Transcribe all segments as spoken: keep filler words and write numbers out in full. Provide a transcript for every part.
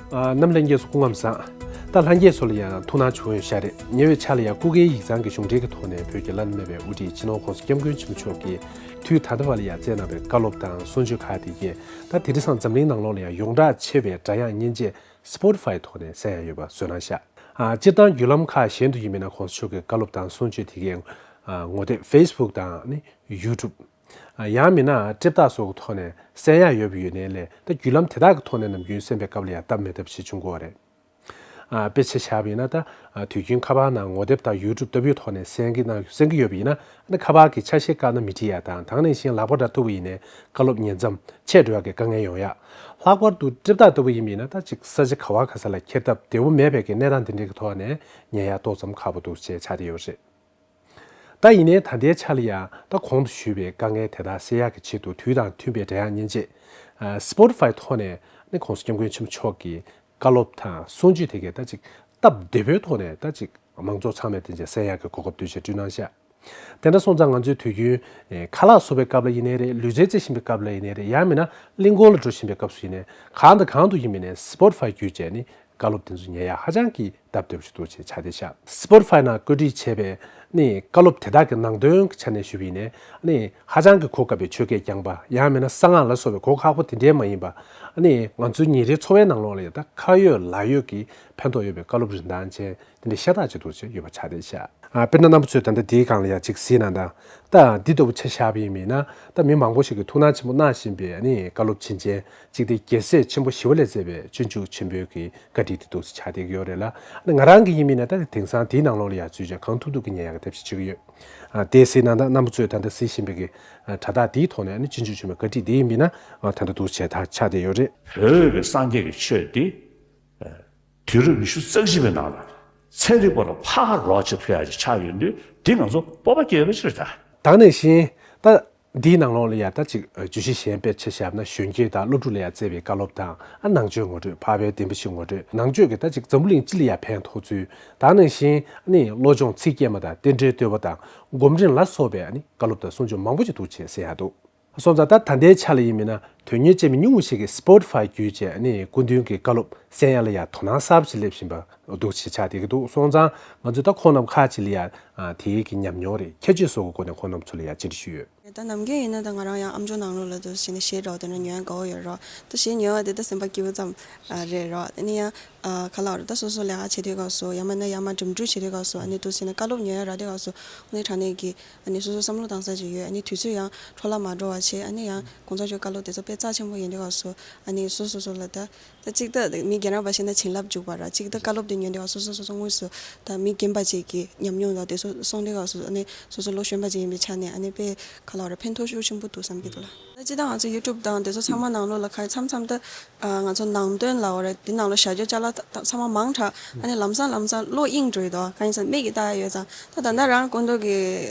ཨ། རྣམ་ལྷན་རྒྱས་ཚོ་སྐུ་ཁམས་བཟང་། ད་ལྷན་རྒྱས་ཚོ་ལ་ཡང་ཐུགས་སྣང་བྱུང་ཡོད་ཤག་རེད། ཉེ་བའི་ཆར་ལ་ཡང་སྐུ་སྒེར་ཡིག་ཚང་གི་གཞུང་འབྲེལ་གྱི་ཐོག་ནས་བོད་ཀྱི་བླ་ན་མེད་པའི་དབུ་ཁྲིད་སྤྱི་ནོར་༸གོང་ས་༸སྐྱབས་མགོན་ཆེན་པོ་མཆོག་གིས་དུས་ད་ལྟ་བར་ལ་ཡང་བསྩལ་གནང་བའི་བཀའ་སློབ་དང་གསུང་ཆོས་ཁག་དེ་གས་ད་དེང་སང་འཛམ་གླིང་ནང་ལོགས་ལ་ཡང་ཡོངས་གྲགས་ཆེ་བའི་སྒྲ་དབྱངས་མཉེན་ཆས་Spotify་ཐོག་ནས་གསན་ཡ་ཡོད་པ་བཟོས་གནང་ཤག་ཨ། སྤྱིར་བཏང་བརྒྱུད་ལམ་ཁག་གཞན་དུ་ཡིན་མིན་ན་༸གོང་ས་མཆོག་གི་བཀའ་སློབ་དང་གསུང་ཆོས་དེ་གས་ངོ་དེབ་Facebook་དང་ནི་YouTube། ཡང་མིན་ན་སྤྲེལ་ཐག་སོགས་ཀྱི་ཐོག་ནས་གསན་ཡག་ཡོད་པ་ཡོད་ནའི་ལས། ད་བརྒྱུད་ལམ་དེ་དག་གི་ཐོག་ནས་ནམ་རྒྱུན་གསན་པའི་སྐབས་ལ་ཡང་སྟབས་མི་བདེ་བ་ཞིག་བྱུང་གི་ཡོད་རེད། ཨ། དཔེ་ཆ་བཞག་པ་ཡིན་ན། ད་ཨ་དུས་རྒྱུན་ཁ་པར་ནང་ངོ་དེབ་དང་YouTube་ལྟ་བུའི་ཐོག་ནས་གསན་གྱི་ན་གསན་གྱི་ཡོད་པ་ཡིན་ན། ཨ་ནི་ཁ་པར་གྱི་ཆ་ཤས་བཀག་ན་མི་འགྲིག་ཡ་དང་། དེ་ནང་བཞིན་ལག་པ་འདྲ་ཐུག་པ་ཡིན་ནའི་བཀའ་སློབ་ཉན་མཚམས་ཆད་འགྲོ་ཡག་གི་དཀའ་ངལ་ཡོང་ཡ། ལྷག་པར་དུ་སྤྲེལ་ཐག་ལྟ་བུ་ཡིན་པ་ཡིན་ན། ད་ཅིག་ས་ཆ་ག་བ་ག་ས་ལ་འཁྱེར་ཐབས་བདེ་བོ་མེད་པའི་གི་གནས་སྟངས་དེ་འདྲའི་གི་ཐོག་ནས་ཉན་ཡ་ཏོག་ཙམ་ཁག་པོ་འདུག་ཅེས་ཆགས་བསྡད་ཡོད་རེད། ད་ཡིན་ནའི་ད་ལྟའི་ཆ་ལ་ཡང་ད་གོང་དུ་ཞུས་པའི་དཀའ་ངལ་དེ་དག་སེལ་ཡག་གི་ཆེད་དུ། དུས་དང་མཐུན་པའི་སྒྲ་དབྱངས་མཉེན་ཆས་ཨ་Spotify་ཐོག་ནས་ནི་༸གོང་ས་༸སྐྱབས་མགོན་ཆེན་པོ་མཆོག་གི་བཀའ་སློབ་དང་གསུང་ཆོས་དེ་གས་ད་ཅིག་སྟབས་བདེ་པོའི་ཐོག་ནས་ད་ཅིག་མང་ཚོགས་ཚང་མས་དེ་འདྲ་གསན་ཡག་གི་གོ་སྐབས་དེ་འདྲ་བསྐྲུན་གནང་ཤག་དེ་འདྲ་སོང་ཙང་ང་ཚོས་དུས་རྒྱུན་ཨེ་ཁ་ལག་བཟོ་བའི་སྐབས་ལ་ཡིན་ནའི་རེད། ལུས་རྩལ་རྩེ་བཞིན་པའི་སྐབས་ལ་ཡིན་ནའི་རེད། ཡང་མིན་ན་གླིང་སྐོར་ལ་འགྲོ་བཞིན་པའི་སྐབས་སུ་ཡིན་ནའི། གང་དང་གང་དུ་ཡིན་མིན་ནའི་Spotify་བརྒྱུད་བྱས་ནི་བཀའ་སློབ་དེ་ཚོ་ཉན་ཡག་ཧ་ཅང་གི་སྟབས་བདེ་པོ་ཞིག་འདུག་ཅེས་ཆགས་བསྡད་ཤག Spotify་ནང་བཀོད་སྒྲིག་བྱས་པའི་ནི་བཀའ་སློབ་དེ་དག་གི་ནང་དོན་གྱི་ཆ་ནས་ཞུས་པ་ཡིན་ནའི། ནི་ཧ་ཅང་གི་གོ་སྐབས་པའི་ཆོས་སྐད་རྐྱང་པ། ཡང་མིན་ན་གསང་སྔགས་ལ་སོགས་པའི་གོ་ཁག་པོ་དེ་འདྲའི་མ་ཡིན་པ། ནི་ང་ཚོའི་ཉིན་རེའི་འཚོ་བའི་ནང་ལོགས་ལ་ཡང་ད་ཁ་ཡོད་ལག་ཡོད་ཀྱི་ཕན་ཐོགས་ཡོད་པའི་བཀའ་སློབ་རིན་ཐང་ཅན་དེ་འདྲའི་ཤ་སྟག་ཅིག་འདུག་ཅེས་ཡོད་པ་ཆགས་བསྡད་ཤག་ཨ། དཔེར་ན་རྣམ་པ་ཚོས་ད་ལྟ་འདིའི་སྒང་ལ་ཡང་ཅིག་གཟིགས་ན། ད་ད་འདི་ལྟ་བུ་ཆ་བཞག་པ་ཡིན་མིན་ན། ད་མི་མང་པོ་ཞིག་གིས་ཐུགས་སྣང་ཆེན་པོ་གནང་བཞིན་པའི་ནི་བཀའ་སློབ་བྱིན་ཅན་གཅིག་དེ་རྒྱལ་སྲས་ཆེན་པོ་ཞི་བ་ལྷས་མཛད་པའི་སྤྱོད་འཇུག་ཆེན་པོའི་གི་བཀའ་ཁྲིད་དེ་འདུག་ཆགས་བསྡད་ཀྱི་ཡོད་རེད་ལ། ང་རང་གི་ཡིན་མིན་ན་ད་དེང་སང་དེའི་ནང་ལོགས་ལ་ཡང་འཛུལ་བྱས་གང་ཐུབ་ཐུབ་ཀྱིས་ཉན་ཡག་གི་ཐབས་ཤེས་བྱེད་ཀྱི་ཡོད། ཨ། དེ་གཟིགས་ན་ད་རྣམ་པ་ཚོས་ད་ལྟ་གཟིགས་བཞིན་པའི་གི་ཨ་དྲ་ཐག་དེའི་ཐོག་ནས་ནི་སྤྱོད་འཇུག་ཆེན་པོའི་བཀའ་ཁྲིད་དེ་ཡིན་མིན་ན། ཨ། ད་ལྟ་འདུག་བྱས་ད་ཆགས་བསྡད་ཡོད་རེད། བོད་ཀྱི་སངས་རྒྱས་ཀྱི་ཆོས་འདི་ཨ་དུས་རབས་ཉི་ཤུ་རྩ་གཅིག་པའི་ནང་ལ་ཚན་རིག་པ་ལ་ཕར་རོགས་བྱེད་ཐུབ་ཡག་ཅིག་ཆགས་ཡོད་དུས། འདི་ང་ཚོ་སྤོབས་པ་སྐྱེ་ཡོད་པ་ཅིག་རེད་ད། ད་ག་ནང་བཞིན་ད་འདིའི་ནང་ལོགས་ལ་ཡང་ད་ཅིག་ཨ་བརྗོད་གཞི་གཞན་དཔེར་ཆ་བཞག་ན། གཞོན་སྐྱེས་དང་སློབ་ཕྲུག་ལ་ཡང་བསྩལ་བའི་བཀའ་སློབ་དང་། ཨ། ནང་ཆོས་ངོ་སྤྲོད། འཕགས་པའི་བདེན་པ་བཞི་ངོ་སྤྲོད། ནང་ཆོས་ཀྱི་ད་ཅིག་འཛམ་བུ་གླིང་སྤྱི་ལ་ཡང་ཕན་ཐོགས་ཚུལ། ད་ག་ནང་བཞིན་ནི་བློ་སྦྱོང་ཚིག་བརྒྱད་མ་དང་། རྟེན་འབྲེལ་བསྟོད་པ་དང་སྒོམ་རིམ་ལ་སོགས་པའི་ནི་བཀའ་སློབ་དང་གསུང་ཆོས་མང་པོ་ཅིག་འདུག་ཅེས་གསན་ཡག་འདུག་སོང་ཙང་ད་ད་ལྟའི་ཆ་ལ་ཡིན་མིན་ན་དོན་གཉེར་ཅན་མི་ཉུང་ངུ་ཞིག་གིས་Spotify་བརྒྱུད་བྱས་ནི་སྐུ་མདུན་གྱི་བཀའ་སློབ་གསན་ཡ་ལ་ཡང་དོ་སྣང་གསར་པ་ཞིག་སླེབས་བཞིན་པ་འདུག་ཅེས་ཆགས་བསྡད་ཀྱི་འདུག་སོང་ཙང་ང་ཚོས་ད་ཁོང་རྣམས་ཁག་ཅིག་ལ་ཡང་ཨ་དེའི་གི་ཉམས་མྱོང་རེད། ཁྱད་ཆོས་སོགས་ཀྱི་སྒོ་ནས་ཁོང་རྣམས་ཚོ་ལ་ཡང་བཅར་འདྲི་ཞུས་ཡོད། ད་ནམ་རྒྱུན་ཡིན་ན་ད་ང་རང་ཡང་ཨམ་ཅོག་ནང་ལོགས་ལ་འདུག་སེ་བྱས་ནས་གཞས་འདྲ་བོ་དེ་འདྲ་ཉན་ཡ་དགའ་བོ་ཡོད་རེད། ད་གཞས་ཉན་ཡ་དེ་ད་སེམས་པ་སྐྱིད་པོ་ཙམ་རེད་རེད། དེ་ནས་ཡང་ཨ་ག་ལབ་རེད། ད་སོ་སོ་ལས་ཀ་བྱེད་དུས་སྐབས་སུ། ཡང་མིན་ན་ཡར་མར་འགྲིམ་འགྲུལ་བྱེད་དུས་སྐབས་སུ། ཨ་ནི་འདུག་སེ་བྱས་ནས་བཀའ་སློབ་ཉན་ཡ་རག་དུས་སྐབས་སུ། དངོས་གནས་དྲང་གནས་ཀྱི་ཨ་ནི་སོ་སོ་བསམ་བློ་བཏང་ས་ཅིག་ཡོད། ཨ་ནི་དུས་ཚོད་ཡང་འཕྲོ་བརླག་མ་འགྲོ་བ་བྱས། ཨ་ནི་ཡང་གོང་ས་མཆོག་བཀའ་སློབ་དེ་ཚོ་དཔེ་རྩ་ཆེན་པོ་ཡིན་དུས་སྐབས་སུ། ཨ་ནི་སོ་སོ་སོ་ལ་ད་ད་གཅིག་ད་མི་རྒན་རབས་པ་བྱས་ན་བྱིན་རླབས་འཇུག་པ་ར། གཅིག་ད་བཀའ་སློབ་དེ་ཉན་དུས་སྐབས་སོ་སོ་སོ་སོ་དངོས་སུ་ད་མི་རྒན་པ་ཅིག་གི་ཉམས་མྱོང་ལ་དེ་ཚོ་གསུང་དུས་སྐབས་སུ། ཨ་ནི་སོ་སོ་ལོ་གཞོན་པ་ཅིག་ཡིན་པའི་ཆ་ནས། ཨ་ནི་དཔེ་ག་ལབ་རེད། ཕན་ཐོགས་ཤུགས་ཆེན་པོ་འདུག་བསམ་གྱི་འདུག་ལ། ད་སྤྱིར་བཏང་ང་ཚོ་YouTube་དང་དེ་ཚོ་ཚང་མ་ནང་ལོགས་ལ་ཁ་མཚམས་མཚམས་ད་ཨ་ང་ཚོ་ནང་དོན་ལབ་དགོས་རེད། དེ་ནང་ལོགས་བཞག་རྒྱུ་ཅ་ལག་ད་ད་ཚང་མ་མང་དྲགས། ཨ་ནི་ལམ་སང་ལམ་སང་བློ་གཡེང་འགྲོ་ཡི་འདུག་གང་ཡིན་ཟེར་ན་མིག་གིས་ལྟ་ཡ་ཡོད་ཙང་། ད་ད་ལྟ་རང་སྐུ་མདུན་གྱི་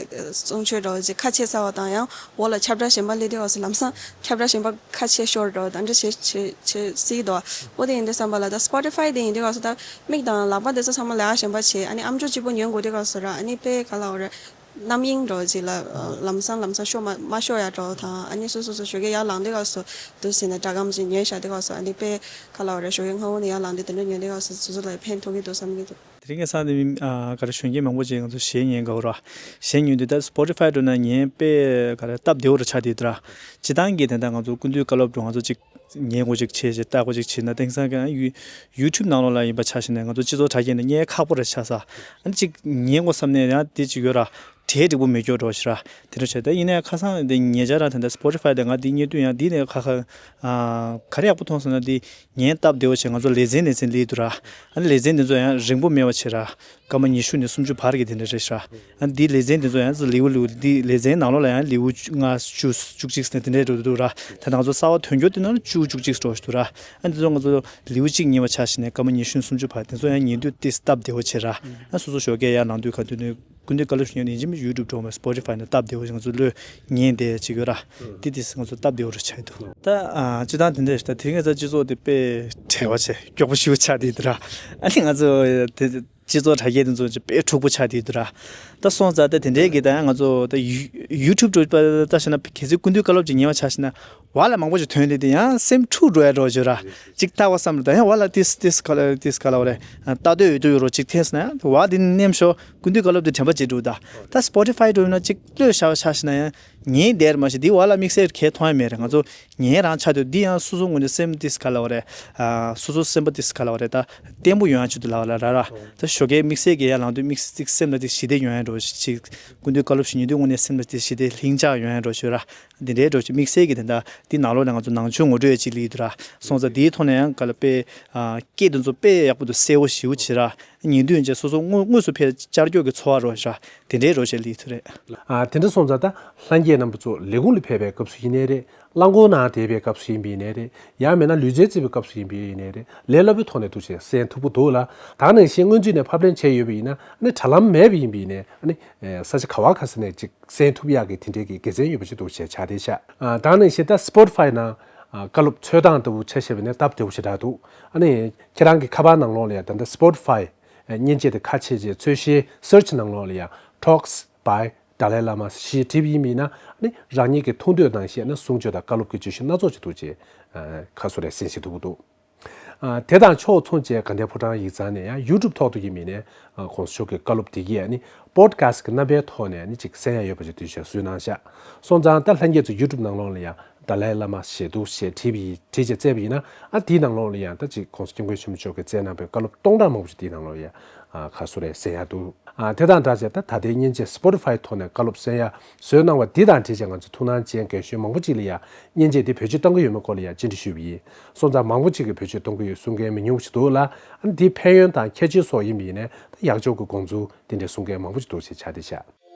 གསུང་ཆོས་འདྲ་བོ་ཅིག་ཁ་ཕྱེ་ཚར་བ་དང་། ཡང་འོག་ལ་ཁྱབ་བསྒྲགས་གཞན་པ་སླེབས་དུས་སྐབས་སུ་ལམ་སང་ཁྱབ་བསྒྲགས་གཞན་པ་ཁ་ཕྱེ་ཤོར་འདྲ་བོ་དང་འདྲ་བྱེད་བྱེད་བྱེད་སྲིད་འདུག་འོ་དེ་ཡིན་དུས་བསམ་པ་ལ། ད་Spotify་དེ་ཡིན་དུས་སྐབས་སུ་ད་མིག་དང་ལག་པ་དེ་ཚོ་ཚང་མ་ལས་ཀ་གཞན་པ་བྱེད། ཨ་ནི་ཨམ་ཅོག་གཅིག་པོ་ཉན་དགོས་དུས་སྐབས་སུ་ར། ཨ་ནི་དཔེ་ག་ལབ་དགོས་རེད། རྣམ་གཡེང་འདྲ་བོ་ཅིག་ལ་ལམ་སང་ལམ་སང་ཤོར་མ་མ་ཤོར་ཡ་འདྲ་བོ་དང་། ཨ་ནི་སོ་སོ་སོ་སོ་ཞོགས་ཀས་ཡར་ལངས་དུས་སྐབས་སུ་འདུག་སེ་བྱས་ནས་སྒྲ་སྒམ་ཅིག་ཉན་བཞག་དུས་སྐབས་སུ། ཨ་ནི་དཔེ་ག་ལབ་དགོས་རེད། ཞོགས་ཀས་སྔ་པོ་ནས་ཡར་ལངས་དུས་དེ་འདྲ་ཉན་དུས་སྐབས་སུ་སོ་སོ་ལ་ཕན་ཐོགས་ཀྱི་འདུག་བསམ་གྱི་འདུག་དེ་རིང་ཁ་སང་དེ་མི་ཨ་ག་རེ་གཞོན་སྐྱེས་མང་པོ་ཅིག་ང་ཚོ་གཞས་ཉན་དགའ་བོ་ར། གཞས་ཉན་དུས་ད་Spotify་འགྲོ་ན་ཉན་དཔེ་ག་རེ་སྟབས་བདེ་བོ་རུ་ཆགས་བསྡད་འདུག་ར། སྤྱིར་བཏང་གི་དེ་འདྲ་ང་ཚོ་སྐུ་མདུན་བཀའ་སློབ་འགྲོ་ང་ཚོ་ཅིག་ཉན་དགོས་ཅིག་བྱས་ཅིག་ལྟ་དགོས་ཅིག་བྱས་ན། དེང་སང་གི་ཡུ་YouTube་ནང་ལོགས་ལ་ཡིན་པ་ཆ་བཞག་ན་ང་ཚོ་སྤྱི་ཚོགས་དྲ་རྒྱ་ནས་རྙེད་ཁག་པོ་ར་ཆགས་ས། ཨ་ནི་ཅིག་ཉན་དགོས་བསམ་ནས་ཡང་དེ་ཅིག་ཡོད་ར། གྲས་འགྲིག་པོ་མེད་སྐྱོ་འགྲོ་ཞིག་ར། དེ་འདྲ་བྱས། ད་ཡིན་ནའི་ཁ་སང་དེ་ཉེ་ཆར་ར་དེ་འདྲ་Spotify་དེ་ང་དེ་རྙེད་དུས་ཡང་དེ་ནས་ཁ་ཁ་ཨ་ག་རེ་ཡག་པོ་མཐོང་སོང་ན། དེ་ཉན་སྟབས་བདེ་བོ་བྱས། ང་ཚོ་ལེ་ཚན་ལེ་ཚན་སླེབས་འདུག་ར། ཨ་ནི་ལེ་ཚན་དེ་ཚོ་ཡང་རིང་པོ་མེད་པ་བྱས་ར། སྐར་མ་ཉི་ཤུ་ནས་སུམ་ཅུ་བར་གྱི་དེ་འདྲ་རེད་ཤག་ཨ་ནི་དེའི་ལེ་ཚན་དེ་ཚོ་ཡང་ལེའུ་ལེའུ་དེའི་ལེ་ཚན་ནང་ལོགས་ལ་ཡང་ལེའུ་ལྔ་བཅུ་བཅུ་གཅིག་ནས་དེ་འདྲ་འགྲོ་འདུག་ར། ད་ང་ཚོ་གསར་པ་ཐོན་རྒྱུ་དེ་ནང་ལ་བཅུ་བཅུ་གཅིག་འགྲོ་བཞིན་འདུག་ར། ཨ་ནི་དེ་ཚོ་ང་ཚོ་ལེའུ་གཅིག་ཉན་པ་ཆ་བཞག་ནས་སྐར་མ་ཉི་ཤུ་ནས་སུམ་ཅུ་བར་དེ་ཚོ་ཡང་ཉན་དུས་དེ་སྟབས་བདེ་བོ་བྱས་ར། ཨ་སོ་སོ་ཞོགས་ཀས་ཡར་ལངས་དུས་ག་དུས་ནས་སྐུ་མདུན་བཀའ་སློབ་ཞུ་ཡག་ཡིན་གཅིག་མིན་YouTube་འགྲོ་མ་Spotify་ནས་སྟབས་བདེ་བོ་ཞིག་ང་ཚོ་བློས་ཉན་བསྡད་ཅིག་ཡོད་ར། དེ་དེ་ང་ཚོ་སྟབས་བདེ་བོ་རུ་ཆགས་འདུག་ད་ཨ་སྤྱིར་བཏང་དེ་འདྲ་ཞིག་ད་དེ་རིང་ཁ་སང་སྤྱི་ཚོགས་དེ་དཔེ་བྲེལ་བ་ཆེ་མགྱོགས་པོ་ཞེ་པོ་ཆགས་བསྡད་འདུག་ར། ཨ་ནི་ང་ཚོ་དེ་ སྤྱི་ཚོགས་དྲ་རྒྱའི་དེ་ཚོ་དཔེ་འཁྲུག་པོ་ཆགས་བསྡད་འདུག་ར། ད་སོང་ཙང་ད་དེ་འདྲའི་གི་ད་ཡང་ང་ཚོ་ད་ཡུ་ཡུ་ཊུབ་འགྲོ་པ་ད་བྱས་ན་གལ་སྲིད་སྐུ་མདུན་བཀའ་སློབ་ཅིག་ཉན་པ་ཆ་བཞག་ན་བར་ལ་མང་པོ་ཅིག་ཐོན་བསྡད་དེ་ཡང་སེམས་འཁྲུག་འགྲོ་ཡ་འགྲོ་བྱོས་ར། ཅིག་ལྟ་བ་བསམ་ར་ད་ཡང་བར་ལ་ཏིས་ཏིས་ག་ལ་ཏིས་ག་ལ་བ་རེད། ལྟ་འདོད་ཡོད་དུ་ཡོད་རོ་ཅིག་འཐེན་སོང་ན་ཡང་བར་དེ་ནེམ་ཤོ་སྐུ་མདུན་བཀའ་སློབ་དེ་དྲན་པ་བརྗེད་འགྲོ་ད། ད་སྤོ་ཊི་ཕའི་འགྲོ་ཡོད་ན་ཅིག་ལྟོས་ཤ་ཤ་ཤ་ན་ཡང་ཉན་བསྡད་ར་མ་ཤེས་འདི་བར་ལ་དམིགས་བསལ་གས་མཐོང་ཡ་མེད་རེད། ང་ཚོ་ངའི་རང་ཆ་དུས་འདི་ཡང་སོ་སོ་ངོས་ནས་སེམས་ཏིས་ག་ལ་བ་རེད། ཨ། སོ་སོ་སེམས་པ་ཏིས་ག་ལ་བ་རེད་ད། བརྟན་པོ་ཡོང་ཡ་ཆེད་དུ་ལ་བ་ལ་ར་ར། ད་ཞོགས་ཀའི་དམིགས་བསལ་གྱི་ཡར་ལངས་དུས་དམིགས་བསལ་ཏིག་སེམས་ལ་ཏིག་ཞི་བདེ་ཡོང་ཡ་འགྲོ་ཞིག་སྐུ་མདུན་བཀའ་སློབ་ཞིག་ཉན་དུས་དངོས་གནས་སེམས་ལ་ཏིག་ཞི་བདེ་ལྷིང་འཇགས་ཡོང་ཡ་འགྲོ་ཞུ་ར། འདི་འདྲའི་འགྲོ་ཞིག་དམིགས་བསལ་གྱི་དེ་འདྲ་འདི་ནང་ལོགས་ནས་ང་ཚོ་ནང་ཆོས་ངོ་སྤྲོད་ཡ་ཅིག་ལི་འདུག་ར། སོང་ཙང་འདིའི་ཐོག་ནས་ཡང་ག་ལ་དཔེ་ཨ། སྐད་དེ་ཚོ་དཔེ་ཡག་པོ་འདུག་གསལ་བོ་ཞེ་པོ་ཅིག་ར། ཉན་དུས་ཡང་ཅིག་སོ་སོ་དངོས་དངོས་སུ་ཕེབས་བཅར་སྐྱོར་གྱི་ཚོར་བ་རོ་ཞེ་དྲག་དེ་འདྲའི་རོ་ཞེ་ལི་ཐུ་རེད། ཨ། དེ་འདྲ་སོང་ཙང་ད་ལྷན་རྒྱས་རྣམ་པ་ཚོ་ལས་ཁུངས་ལ་ཕེབས་པའི་སྐབས་སུ་ཡིན་ནའི་རེད། རླངས་འཁོར་ནང་བསྡད་པའི་སྐབས་སུ་ཡིན་པ་ཡིན་ནའི་རེད། ཡང་མིན་ན་ལུས་རྩལ་རྩེད་པའི་སྐབས་སུ་ཡིན་པ་ཡིན་ནའི་རེད། ལས་སླ་པོའི་ཐོག་ནས་འདུག་ཅེས་གསན་ཐུབ་ཀྱི་འདུག་ལ། ད་ག་ནང་བཞིན་སྔོན་ཚུད་ནས་ཕབ་ལེན་བྱས་ཡོད་པ་ཡིན་ན་ཨ་ནི་དྲ་ལམ་མེད་པ་ཡིན་པ་ཡིན་ནའི་ཨ་ནི་ས་ཆ་ག་བ་ག་ས་ནས་ཅིག་གསན་ཐུབ་ཡག་གི་དེ་འདྲའི་གི་དགེ་མཚན་ཡོད་པ་ཞིག་འདུག་ཅེས་ཆགས་བསྡད་ཤག་ཨ། ད་ག་ནང་བཞིན་ད་སྤོ་ཊི་ཕའི་ནང་ཨ། བཀའ་སློབ་འཚོལ་སྟངས་ལྟ་བུ་ཆ་བཞག་པ་ཡིན་ན་སྟབས་བདེ་པོ་ཞེ་དྲག་འདུག་ཨ་ནི་ཁྱེད་རང་གི་ཁ་པར་ནང་ལོགས་ལ་ཡང་ད་ལྟ་སྤོ་ཊི་ཕའི་མཉེན་ཆས་དེ་ཁ་ཕྱེ་རྗེས་འཚོལ་བཤེར་སར་ཆི་ནང་ལོགས་ལ་ཡང་Talks by Dalai Lama ཞེས་བྲིས་པ་ཡིན་པ་ཡིན་ན་ཨ་ནི་རང་ཉིད་ཀྱི་མཐོང་ཐོས་ནང་བཞིན་ཨ་ནི་གསུང་ཆོས་དང་བཀའ་སློབ་ཀྱི་བརྗོད་གཞི་སྣ་ཚོགས་ཅིག་འདུག་ཅེས་ཁ་གསོ་རེ་གསན་ཞིག་ཐུབ་ཀྱི་འདུག་ཨ། དེ་དང་ཕྱོགས་མཚུངས་བྱས་དགའ་ལྡན་ཕོ་བྲང་ཡིག་ཚང་ནས་ཡང་ཡུ་ཊུབ་ཐོག་ཏུ་ཡིན་མིན་ནས་ཨ། གོང་ས་མཆོག་གི་བཀའ་སློབ་དེ་གའི་ཨ་ནི་པོ་ཌི་ཁ་སི་ཊི་གི་རྣམ་པའི་ཐོག་ནས་ཨ་ནི་ཅིག་གསན་ཡ་ཡོད་པ་ཅིག་དུས་ཆེན་བཟོས་གནང་ཤག་སོང་ཙང་ད་ལྷན་རྒྱས་ཚོ་ཡུ་ཊུབ་ནང་ལོགས་ལ་ཡང་ཏཱ་ལའི་བླ་མ་ཞེ་ཐུག་ཞེས་བྲིས་པ་ཡིན་བྲིས་བྱས་བཙལ་བ་ཡིན་ན་ཨ་དེའི་ནང་ལོགས་ལ་ཡང་ད་ཅིག་གོང་ས་སྐྱབས་མགོན་ཆེན་པོ་མཆོག་གིས་བསྩལ་གནང་པའི་བཀའ་སློབ་སྟོང་ཕྲག་མང་པོ་ཞིག་དེའི་ནང་ལོགས་ཡང་ཨ་ཁ་གསོ་རེ་གསན་ཡ་འདུག་ཨ། དེ་དང་སྦྲགས་བྱས་ད་ད་ལྟའི་མཉེན་ཆས་སྤོ་ཊི་ཕའི་ཐོག་ནས་བཀའ་སློབ་གསན་ཡ་བཟོས་གནང་བ་འདི་དང་འབྲེལ་བྱས་ང་ཚོ་ཐུགས་སྣང་ཅན་རྒན་གཞོན་མང་པོ་ཅིག་ལ་ཡང་མཉེན་ཆས་འདི་བེད་སྤྱོད་གཏོང་གི་ཡོད་མེད་སྐོར་ལ་ཡང་བཅར་འདྲི་ཞུས་པ་ཡིན། སོང་ཙང་མང་པོ་ཅིག་གིས་བེད་སྤྱོད་གཏོང་གི་ཡོད་གསུང་མཁན་མི་ཉུང་བ་ཞིག་འདུག་ལ། ཨ་ནི་འདིའི་ཕན་ཡོན་དང་ཁྱད་ཆོས་སོགས་ཡིན་པ་ཡིན་ནའི་ད་ཡག་ཕྱོགས་ཀྱི་དགོངས་ཚུལ་འདི་འདྲ་གསུང་མཁན་མང་པོ་ཞིག་འདུག་ཅེས་ཆགས་བསྡད་ཤག